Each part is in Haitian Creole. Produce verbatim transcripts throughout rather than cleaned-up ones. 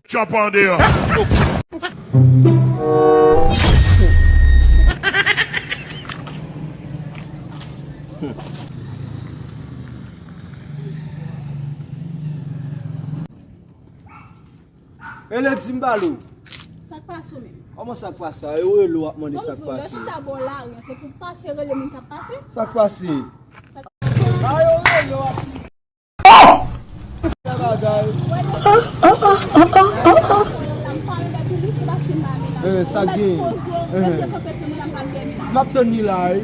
Tchòp andeyò. Ele di m ba l ou. Sa k pase w menm? Kòman sa k pase a? E ou rele w ap mande sa k pase. Lè w chita bò lari an, se pou pase rele moun k ap pase? Sa k pase? Sa k pase? Ba yo rele w ap. Oh! Sa bagay. Eh, sa gen. Eh. M ap tann li la, wi.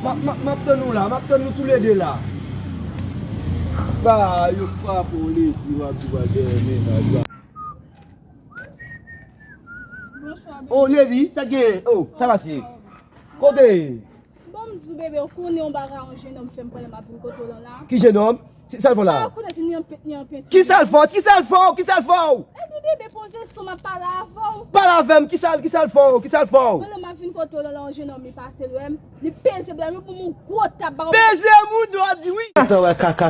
M ap, m ap, m ap tann ou la. M ap tann nou toulede la. Ba yo frape w, Lady, w ap di w al dèyè mennaj la. Bonswa, bebe. Oh, Lady, sa gen? Oh, sa pase? Kote? Bon, m di w, bebe, ou konnen yon bagay, yon jennonm fè m pale, m ap vin kote w lan la. Ki jennonm? Ki sa l fè w la? Ou konnen ni an pe-, ni an penti. Ki sa l fè w? Ki sa l fè w? Ki sa l fè w? Epi, bebe, poze sou m ap pale avè w. Pale avè m, ki sa l, ki sa l fè w? Ki sa l fè w? Konnen m ap vin kote w lan la, yon jennonm li pase l wè m, li peze bra m, li ban m yon gwo tap, ba w. Peze moun dò di wi. Antan wè kaka.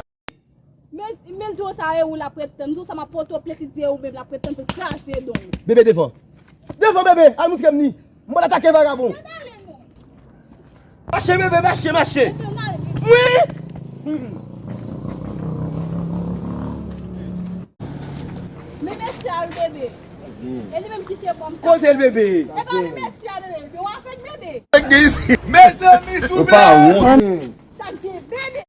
Men, men di w sa e ou l ap ret tann. Di w sa m ap pote w plent, li di e ou menm l ap ret tann pou l kraze don w. Bebe devan. Devan bebe, al montre m ni. M pral atake vagabon. Mache bebe, mache, mache. Wi. Men mesye a wi bebe. E li menm ki te ban m. Kote l bebe? E pa li mesye a bebe. Yo avèk bebe. Mezanmi sou bebe. Sa gen bebe.